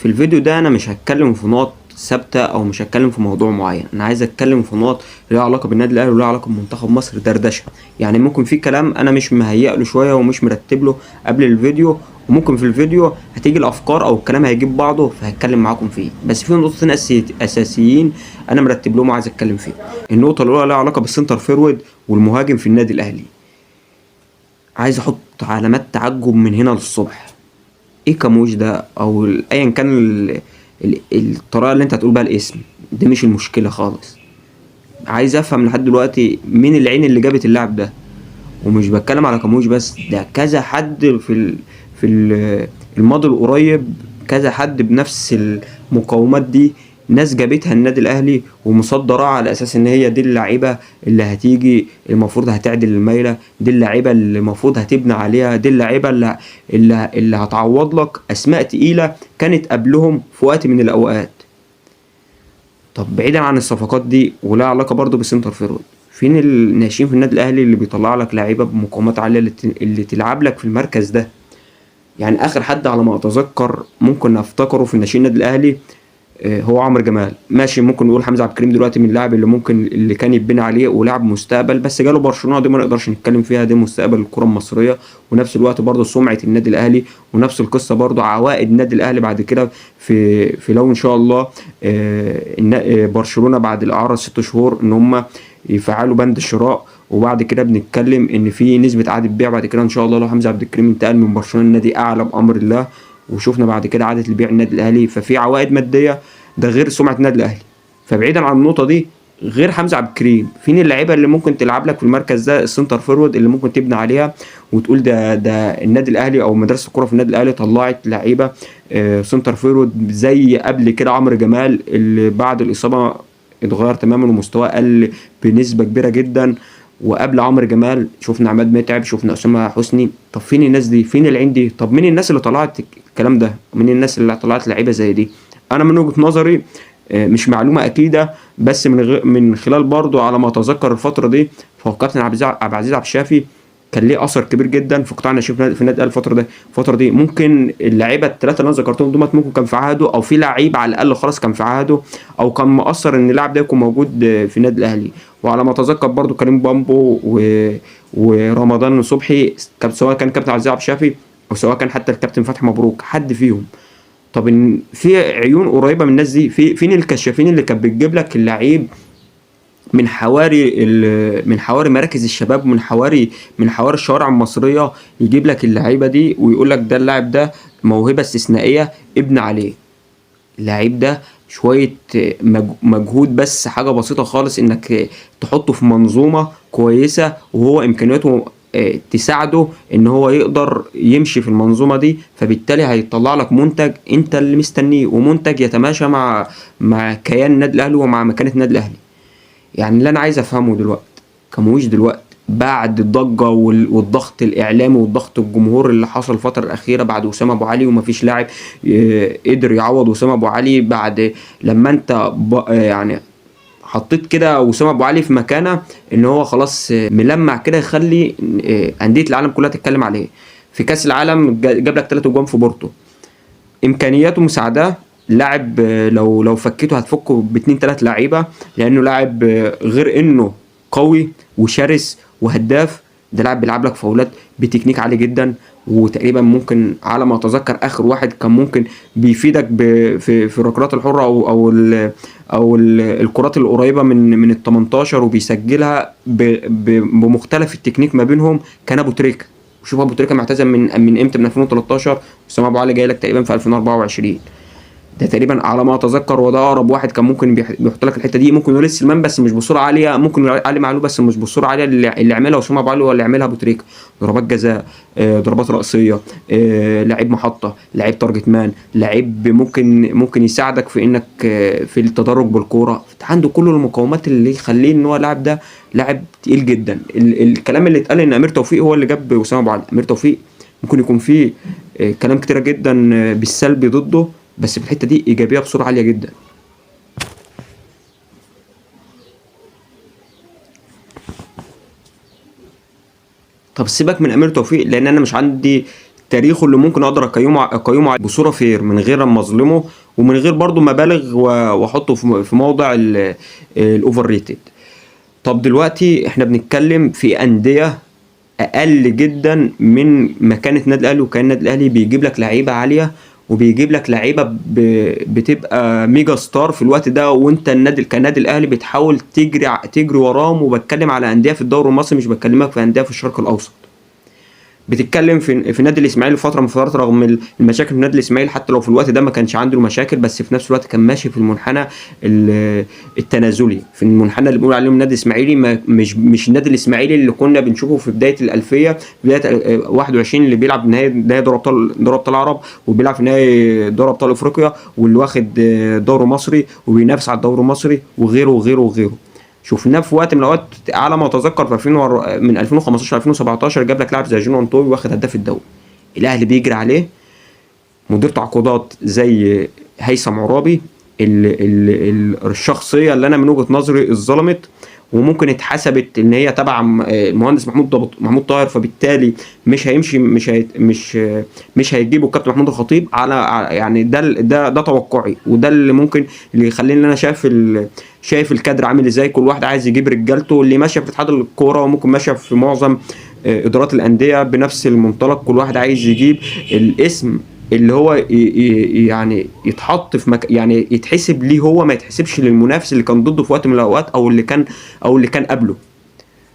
في الفيديو ده انا مش هتكلم في نقط ثابتة او مش هتكلم في موضوع معين، انا عايز اتكلم في نقط ليها علاقة بالنادي الاهلي وليها علاقة بمنتخب مصر، دردشة. يعني ممكن في كلام انا مش مهيأ له شوية ومش مرتب له قبل الفيديو، وممكن في الفيديو هتيجي الافكار او الكلام هيجيب بعضه فهتكلم معاكم فيه. بس في نقطتين اساسيين انا مرتب لهم وعايز اتكلم فيهم. النقطة الاولى لها علاقة بال center forward والمهاجم في النادي الاهلي. عايز احط علامات تعجب من هنا للصبح. ايه كاموش ده او ايا كان الطريقة اللي انت هتقول بيها الاسم دي مش المشكلة خالص. عايز افهم لحد دلوقتي مين العين اللي جابت اللاعب ده، ومش بتكلم على كاموش بس، ده كذا حد في الماضي القريب، كذا حد بنفس المقومات دي، ناس جابتها النادي الاهلي ومصدرها على اساس ان هي دي اللعيبة اللي هتيجي المفروض هتعدل الميلة، دي اللعيبة اللي المفروض هتبني عليها، دي اللعيبة اللي هتعوض لك اسماء تقيلة كانت قبلهم في وقت من الاوقات. طب بعيدا عن الصفقات دي ولها علاقة برضو بال center forward، فين الناشئين في النادي الاهلي اللي بيطلع لك لعيبة بمقومات عالية اللي تلعب لك في المركز ده؟ يعني اخر حد على ما اتذكر ممكن افتكره في الناشئين النادي الاهلي، هو عمرو جمال. ماشي، ممكن نقول حمزة عبد الكريم دلوقتي من اللاعب اللي ممكن اللي كان يتبني عليه ولاعب مستقبل، بس جاله برشلونة دي ما نقدرش نتكلم فيها، دي مستقبل الكره المصرية، ونفس الوقت برضه سمعه النادي الاهلي، ونفس القصة برضه عوائد النادي الاهلي بعد كده في لو ان شاء الله، برشلونة بعد الاعارة 6 شهور ان هم يفعلوا بند الشراء، وبعد كده بنتكلم ان في نسبه اعاده بيع بعد كده ان شاء الله لو حمزة عبد الكريم انتقل من برشلونة النادي اعلى بامر الله، وشفنا بعد كده عادة البيع النادي الاهلي، ففي عوائد مادية، ده غير سمعه النادي الاهلي. فبعيدا عن النقطة دي، غير حمزة عبد الكريم، فين اللعيبة اللي ممكن تلعب لك في المركز ده ال center forward اللي ممكن تبني عليها وتقول ده النادي الاهلي او مدرسه الكره في النادي الاهلي طلعت لعيبة، center forward زي قبل كده عمرو جمال اللي بعد الاصابة اتغير تماما ومستواه قل بنسبة كبيرة جدا، وقبل عمرو جمال شفنا عماد متعب، شفنا اسامة حسني. طب فين الناس دي؟ فين العين دي؟ طب مين الناس اللي طلعت الكلام ده؟ مين الناس اللي طلعت لعيبة زي دي؟ انا من وجهه نظري، مش معلومة اكيدة، بس من خلال برضو على ما اتذكر الفترة دي، فهو كابتن عبد العزيز عبد الشافي كان ليه اثر كبير جدا في قطاع الناشئين في النادي الاهلي الفترة دي. الفترة دي ممكن اللعيبة الثلاثة اللي انا ذكرتهم دول ممكن كان في عهده، او في لعيب على الاقل خلاص كان في عهده، او كان مؤثر ان اللاعب ده يكون موجود في النادي الاهلي. وعلى ما اتذكر برضو كريم بامبو ورمضان صبحي، سواء كان كابتن عبد العزيز عبد الشافي او سواء كان حتى الكابتن فتحي مبروك، حد فيهم. طب إن في عيون قريبه من الناس دي، فين الكشافين اللي كانت بتجيب لك اللعيب من حواري مراكز الشباب، من حواري الشوارع المصرية، يجيب لك اللعيبة دي ويقول لك ده اللاعب ده موهبة استثنائية ابن عليه. اللعيب ده شوية مجهود بس، حاجة بسيطة خالص انك تحطه في منظومة كويسة وهو امكانياته، تساعده ان هو يقدر يمشي في المنظومة دي، فبالتالي هيطلع لك منتج انت اللي مستنيه، ومنتج يتماشى مع كيان النادي الاهلي ومع مكانه النادي الاهلي. اللي انا عايز افهمه دلوقتي كمويش دلوقتي بعد الضجة والضغط الاعلامي والضغط الجمهور اللي حصل الفترة الاخيرة بعد وسام ابو علي، ومفيش لاعب، قدر يعوض وسام ابو علي، بعد لما انت حطيت كده وسام ابو علي في مكانه ان هو خلاص ملمع كده، يخلي، اندية العالم كلها تتكلم عليه. في كاس العالم جاب لك 3 اجوان في بورتو، امكانياته مساعداه، لاعب، لو فكيته هتفكه باتنين تلات لعيبة، لانه لاعب، غير انه قوي وشرس وهداف، ده لاعب بيلعب لك فاولات بتكنيك عالي جدا، وتقريبا ممكن على ما اتذكر اخر واحد كان ممكن بيفيدك في الركلات الحرة او الكرات القريبة من ال 18 وبيسجلها بمختلف التكنيك ما بينهم، كان ابو تريكه. وشوف ابو تريكه معتزل من امتى؟ من 2013، وسام ابو علي جاي لك تقريبا في 2024، ده تقريبا على ما اتذكر، وده اقرب واحد كان ممكن بيحط لك الحتة دي. ممكن وليد سليمان بس مش بصورة عالية، ممكن علي معلول بس مش بصورة عالية اللي عملها وسام ابو علي ولا عملها ابو تريكه، ضربات جزاء، ضربات راسية، لعيب محطة، لعيب target man، لعيب ممكن يساعدك في انك، في التدرج بالكورة، عنده كل المقومات اللي يخليه ان هو اللاعب ده لاعب تقيل جدا. الكلام اللي اتقال ان امير توفيق هو اللي جاب وسام ابو علي، امير توفيق ممكن يكون فيه، كلام كتير جدا، بالسلبي ضده، بس في الحتة دي ايجابية بصورة عالية جدا. طب سيبك من امير توفيق لان انا مش عندي تاريخه اللي ممكن اقدر اقيمه بصورة fair من غير ما اظلمه ومن غير برضو ما ابالغ واحطه في موضع ال overrated. طب دلوقتي احنا بنتكلم في اندية اقل جدا من مكانه النادي الاهلي، وكان النادي الاهلي بيجيب لك لعيبة عالية وبيجيب لك لعيبة بتبقى mega star في الوقت ده، وانت النادي كنادي الاهلي بتحاول تجري وراهم. وبتكلم على اندية في الدوري المصري، مش بكلمك في اندية في الشرق الاوسط. بتتكلم في نادي الاسماعيلي فترة من فترات، رغم المشاكل في نادي الاسماعيلي، حتى لو في الوقت ده ما كانش عنده مشاكل، بس في نفس الوقت كان ماشي في المنحنى التنازلي، في المنحنى اللي بنقول عليه النادي الاسماعيلي، مش النادي الاسماعيلي اللي كنا بنشوفه في بداية الالفية، بداية 21، اللي بيلعب نهائي دوري ابطال العرب، وبيلعب في نهائي دوري ابطال افريقيا، واللي واخد دوري مصري وبينافس على الدوري المصري وغيره وغيره وغيره. شفناه في وقت من الاوقات على ما اتذكر في من 2015 2017 جاب لك لاعب زي جون انطوي واخد هداف الدوري. الاهلي بيجري عليه، مدير تعاقدات زي هيثم عرابي، الشخصية اللي انا من وجهه نظري اتظلمت وممكن اتحسبت ان هي تبع المهندس محمود طاهر، فبالتالي مش هيمشي، مش هي مش مش هيجيبوا الكابتن محمود الخطيب على يعني ده توقعي، وده اللي ممكن اللي يخليني انا شايف الكادر عامل ازاي. كل واحد عايز يجيب رجالته اللي ماشية في اتحاد الكورة، وممكن ماشية في معظم ادارات الاندية بنفس المنطلق. كل واحد عايز يجيب الاسم اللي هو يعني يتحط في يعني يتحسب ليه هو، ما يتحسبش للمنافس اللي كان ضده في وقت من الاوقات، او اللي كان قبله.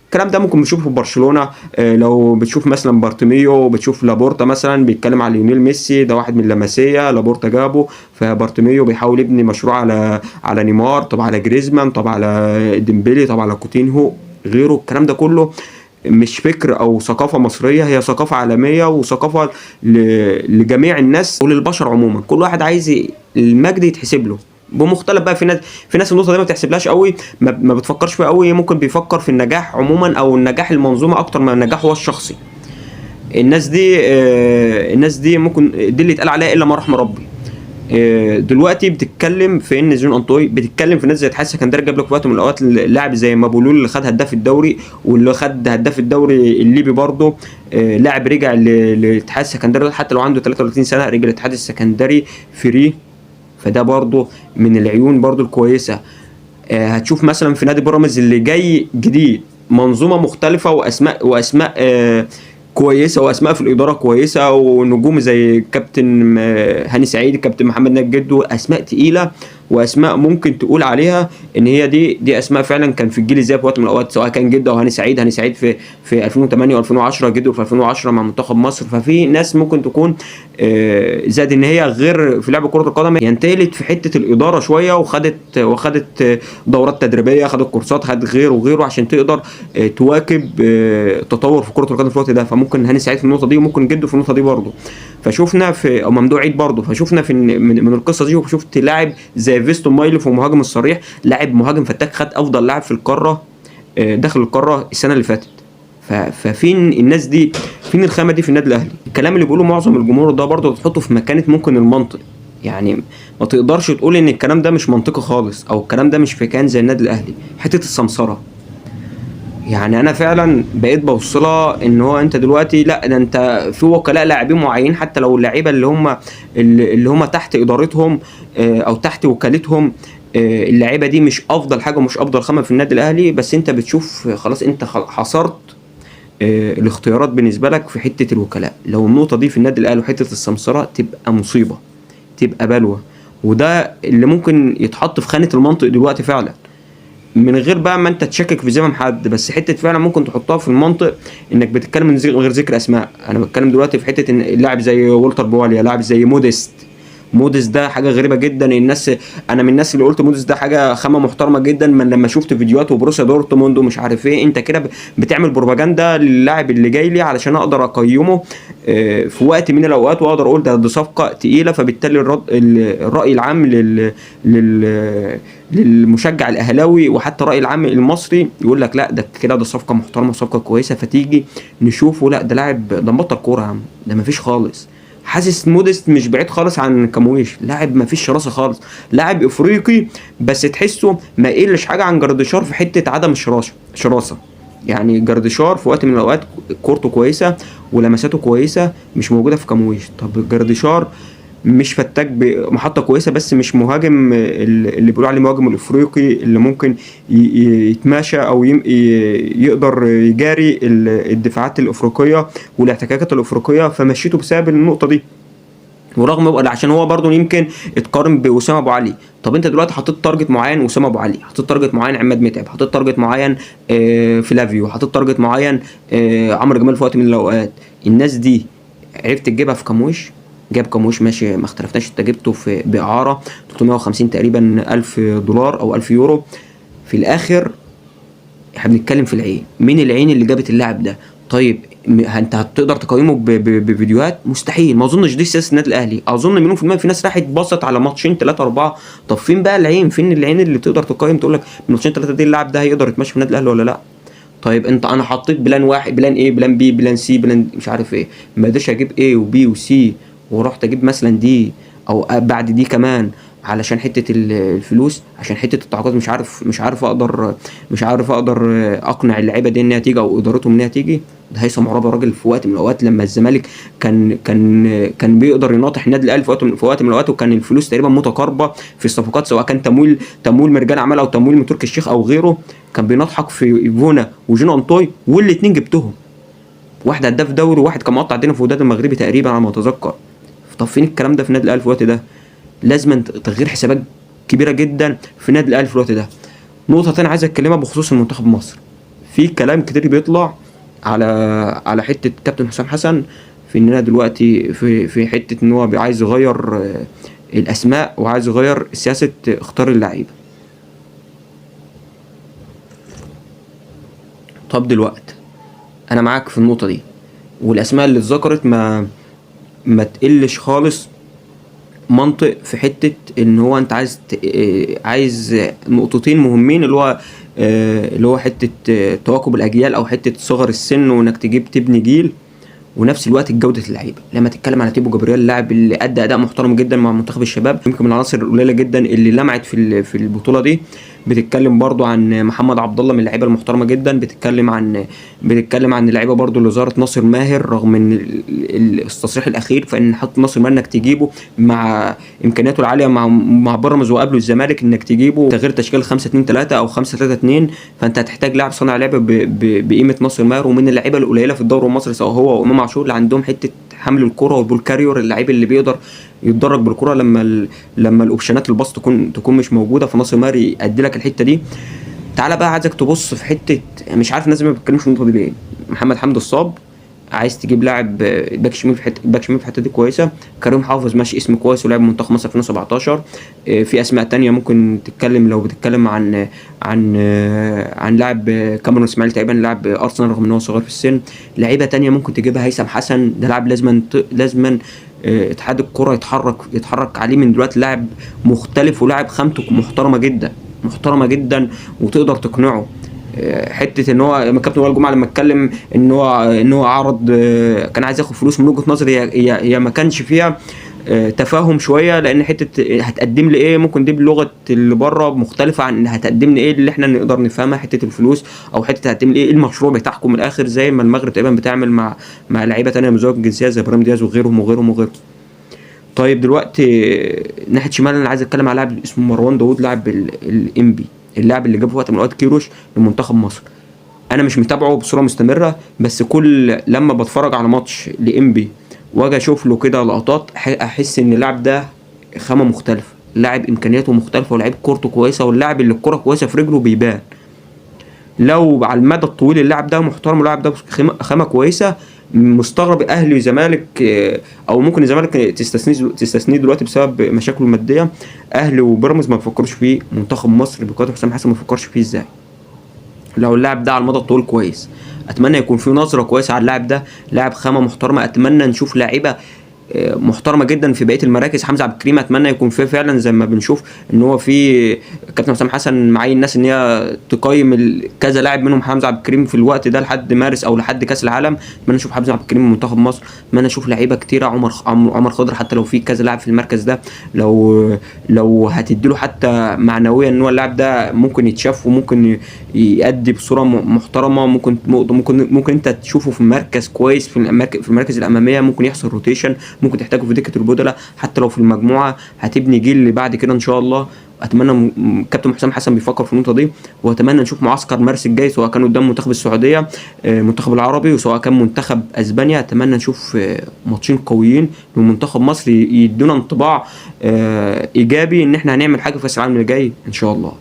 الكلام ده ممكن بنشوفه في برشلونة، لو بتشوف مثلا بارتيميو، بتشوف لابورتا مثلا بيتكلم على ليونيل ميسي، ده واحد من لاماسيا، لابورتا جابه، فبارتيميو بيحاول يبني مشروع على نيمار، طب على جريزمان، طب على ديمبلي، طب على كوتينهو، غيره. الكلام ده كله مش فكر او ثقافة مصرية، هي ثقافة عالمية وثقافة لجميع الناس وللبشر عموما. كل واحد عايز المجد يتحسب له بمختلف بقى. في ناس النقطة دي ما بتحسبلهاش قوي، ما بتفكرش فيها قوي، ممكن بيفكر في النجاح عموما او النجاح المنظومة اكتر من النجاح هو الشخصي. الناس دي ممكن دي اللي اتقال عليها الا ما رحم ربي. دلوقتي بتتكلم في ان جون انطوي، بتتكلم في ناس زي اتحاد السكندري، جاب لك في وقت من الاوقات لاعب زي مابولول اللي خد هداف الدوري، واللي خد هداف الدوري الليبي برضه، لاعب رجع للاتحاد السكندري حتى لو عنده 33 سنة، رجع للاتحاد السكندري free، فده برضه من العيون برضه الكويسة. هتشوف مثلا في نادي بيراميدز اللي جاي جديد، منظومة مختلفة واسماء كويسة، واسماء في الادارة كويسة، ونجوم زي كابتن هاني سعيد، كابتن محمد ناجي جدو، اسماء تقيلة واسماء ممكن تقول عليها ان هي دي اسماء فعلا كان في الجيل ازاي في وقت من الاوقات، سواء كان جدو او هاني سعيد. هاني سعيد في 2008 و2010، جدو في 2010 مع منتخب مصر. ففي ناس ممكن تكون زاد ان هي غير في لعب كره القدم، هي انتقلت في حتة الادارة شوية، وخدت دورات تدريبية، خدت كورسات، خدت غيره وغيره عشان تقدر تواكب التطور في كره القدم في الوقت ده. فممكن هاني سعيد في النقطة دي، وممكن جدو في النقطة دي برضه. فشفنا في او ممدوح عيد برضه، فشفنا في من القصة دي، وشفت لاعب زي فيستون مايلف ومهاجم الصريح، لاعب مهاجم فتاك، خد افضل لاعب في القارة، داخل القارة السنة اللي فاتت. ففين الناس دي، فين الخامة دي في النادي الاهلي؟ الكلام اللي بيقوله معظم الجمهور ده برضه تحطه في مكانه ممكن المنطق، يعني ما تقدرش تقول ان الكلام ده مش منطقي خالص، او الكلام ده مش في كيان زي النادي الاهلي. حتة السمسره، يعني انا فعلا بقيت بوصلها ان هو انت دلوقتي لا، ده انت في وكلاء لاعبين معينين، حتى لو اللعيبة اللي هم تحت ادارتهم، او تحت وكالتهم، اللعيبة دي مش افضل حاجة ومش افضل خامة في النادي الاهلي، بس انت بتشوف خلاص انت حصرت الاختيارات بالنسبة لك في حتة الوكلاء. لو النقطة دي في النادي الاهلي وحتة السمسره تبقى مصيبة، تبقى بلوه، وده اللي ممكن يتحط في خانه المنطق دلوقتي فعلا، من غير بقى ما انت تشكك في ذمم حد، بس حتة فعلا ممكن تحطها في المنطق انك بتتكلم من غير ذكر اسماء. انا بتكلم دلوقتي في حتة ان لاعب زي والتر بواليا، لاعب زي موديست. موديست ده حاجة غريبة جدا، الناس، انا من الناس اللي قلت موديست ده حاجة خامة محترمه جدا، من لما شفت فيديوهات وبروسيا دورتموند ومش عارف ايه، انت كده بتعمل بروباجندا للاعب اللي جاي لي علشان اقدر اقيمه في وقت من الاوقات، واقدر اقول ده صفقة تقيلة. فبالتالي الراي العام للمشجع الاهلاوي وحتى الراي العام المصري يقول لك لا ده كده ده صفقة محترمه وصفقه كويسة، فتيجي نشوفه لا ده لاعب ده مبطل كورة يا عم، ده مفيش خالص. حاسس موديست مش بعيد خالص عن كامويش، لاعب مفيش شراسة خالص، لاعب افريقي بس تحسه ما يقلش حاجة عن جردشار في حتة عدم الشراسه، شراسة. يعني جردشار في وقت من الاوقات كورته كويسة ولمساته كويسة مش موجودة في كامويش. طب جردشار مش فتاك بمحطه كويسة، بس مش مهاجم اللي بيقولوا عليه مهاجم الافريقي اللي ممكن يتماشى او يقدر يجاري الدفاعات الافريقية والاحتكاكات الافريقية، فمشيته بسبب النقطة دي. ورغم عشان هو برضه يمكن اتقارن بوسام ابو علي. طب انت دلوقتي حطيت target معين وسام ابو علي، حطيت target معين عماد متعب، حطيت target معين فلافيو، حطيت target معين عمرو جمال في وقت من الاوقات. الناس دي عرفت تجيبها في كاموش؟ جاب كاموش ماشي، ما اختلفناش، انت جبته في باعاره 350 تقريبا الف دولار او 1000 يورو. في الاخر احنا بنتكلم في العين، مين العين اللي جابت اللاعب ده؟ طيب انت هتقدر تقيمه بفيديوهات؟ مستحيل، ما اظنش دي سياسة النادي الاهلي. اظن مليون في المية في ناس راحت بصت على ماتشين 3 4. طب فين بقى العين؟ فين العين اللي تقدر تقيم تقول لك من ماتشين 3 دي اللاعب ده هيقدر يتمشى في النادي الاهلي ولا لا؟ طيب انت انا حطيت plan 1، plan A، plan B، plan C، plan مش عارف ايه، ما قدرتش اجيب A و B و C، ورحت اجيب مثلا D او بعد D كمان علشان حتة الفلوس، عشان حتة التعاقدات، مش عارف اقدر اقنع اللعيبة دي انها تيجي او ادارتهم انها تيجي. ده هيثم عرابي راجل في وقت من الاوقات لما الزمالك كان بيقدر يناطح النادي الاهلي في وقت من الاوقات، وكان الفلوس تقريبا متقاربة في الصفقات، سواء كان تمويل من رجال اعمال او تمويل من تركي الشيخ او غيره، كان بيناطحك في فونا وجون انطوي، والاثنين جبتهم، واحد هداف دوري وواحد كان مقطع الدنيا في وداد المغربي تقريبا على ما اتذكر. طب فين الكلام ده في النادي الاهلي في الوقت ده؟ لازم تغيير حسابات كبيرة جدا في النادي الاهلي في الوقت ده. نقطة تانية عايز اتكلمها بخصوص المنتخب مصر، في كلام كتير بيطلع على حتة كابتن حسام حسن في اننا دلوقتي في حتة ان هو عايز يغير الاسماء وعايز يغير سياسة اختيار اللعيبة. طب دلوقتي انا معاك في النقطة دي، والاسماء اللي اتذكرت ما تقلش خالص منطق في حتة ان هو انت عايز نقطتين مهمين، اللي هو حتة تواكب الاجيال او حتة صغر السن وانك تجيب تبني جيل، ونفس الوقت جوده اللعيبة. لما تتكلم على تيبو جابرييل، اللاعب اللي ادى اداء محترم جدا مع منتخب الشباب، يمكن من العناصر القليلة جدا اللي لمعت في البطولة دي. بتتكلم برضو عن محمد عبد الله من اللعيبة المحترمة جدا، بتتكلم عن اللعيبة برضو اللي ظهرت، ناصر ماهر، رغم ان التصريح الاخير فان حط ناصر ماهر انك تجيبه مع امكانياته العالية مع بيراميدز وقبله الزمالك، انك تجيبه تغيير تشكيل 5-2-3 او 5-3-2، فانت هتحتاج لاعب صانع لعب بقيمة ناصر ماهر، ومن اللعيبة القليلة في الدوري المصري سواء هو وامام عاشور اللي عندهم حتة حمل الكره وال ball carrier، اللعيب اللي بيقدر يتدرج بالكرة لما ال option ات الباص تكون مش موجودة، فناصر ماهر يأدي لك الحتة دي. تعالى بقى عايزك تبص في حتة، مش عارف الناس ما بتتكلمش في النقطة دي ليه. محمد حمدي الصاب عايز تجيب لاعب باك شمال في حتة، باك شمال في الحتة دي كويسة. كريم حافظ ماشي اسم كويس ولاعب منتخب مصر 2017. في اسماء تانية ممكن تتكلم، لو بتتكلم عن لاعب كاميرون اسماعيل تقريبا لاعب ارسنال رغم ان هو صغير في السن. لعيبة تانية ممكن تجيبها، هيثم حسن ده لاعب لازما اتحاد الكره يتحرك عليه من دلوقتي، لاعب مختلف ولاعب خامته محترمه جدا، محترمه جدا، وتقدر تقنعه. حتة ان هو كابتن وائل جمعه لما اتكلم ان هو عرض، كان عايز ياخد فلوس، من وجهه نظري هي ما كانش فيها تفاهم شوية، لان حتة هتقدم لي ايه ممكن دي بلغه اللي بره مختلفة عن هتقدم لي ايه اللي احنا نقدر نفهمها، حتة الفلوس او حتة هتقدم لي ايه المشروع بتاعكم من الاخر، زي ما المغرب تقريبا بتعمل مع لعيبة ثانية من زوج الجنسية زي ابراهيم دياز وغيرهم وغيرهم وغيرهم. طيب دلوقتي ناحية شمال انا عايز اتكلم على لاعب اسمه مروان داوود، لاعب الانبي، اللاعب اللي جابه وقت من اوقات كيروش لمنتخب مصر. انا مش متابعه بصورة مستمرة، بس كل لما بتفرج على ماتش لانبي واجي اشوف له كده لقطات احس ان اللاعب ده خامة مختلفة، لاعب امكانياته مختلفة ولاعيب كورته كويسة، واللاعب اللي الكورة كويسة في رجله بيبان. لو على المدى الطويل اللاعب ده محترم واللاعب ده خامة كويسة، مستغرب اهلي وزمالك، او ممكن الزمالك تستثنيه دلوقتي بسبب مشاكله المادية، اهلي وبيراميدز ما بيفكروش فيه، منتخب مصر بقيادة حسام حسن ما بيفكرش فيه ازاي؟ لو اللاعب ده على المدى الطويل كويس، اتمنى يكون في نظره كويسة على اللاعب ده، لاعب خامة محترمه. اتمنى نشوف لاعيبه محترمه جدا في بقية المراكز. حمزة عبد الكريم اتمنى يكون فيه فعلا زي ما بنشوف ان هو في كابتن حسام حسن معين الناس ان هي تقيم كذا لاعب منهم حمزة عبد الكريم في الوقت ده لحد مارس او لحد كاس العالم. اتمنى اشوف حمزة عبد الكريم من منتخب مصر، اتمنى اشوف لعيبة كتيرة، عمر خضر حتى لو في كذا لاعب في المركز ده، لو هتديله حتى معنويا ان هو اللاعب ده ممكن يتشاف وممكن يأدي بصورة محترمه، ممكن انت تشوفه في مركز كويس في المراكز الامامية، ممكن يحصل rotation، ممكن تحتاجه في دكه البدلاء حتى لو في المجموعة، هتبني جيل اللي بعد كده ان شاء الله. اتمنى كابتن حسام حسن بيفكر في النقطة دي، واتمنى نشوف معسكر مارس الجاي سواء كان قدام منتخب السعودية، منتخب العربي، وسواء كان منتخب اسبانيا. اتمنى نشوف ماتشين قويين من منتخب مصر يدونا انطباع ايجابي ان احنا هنعمل حاجة في كاس العالم اللي جاي ان شاء الله.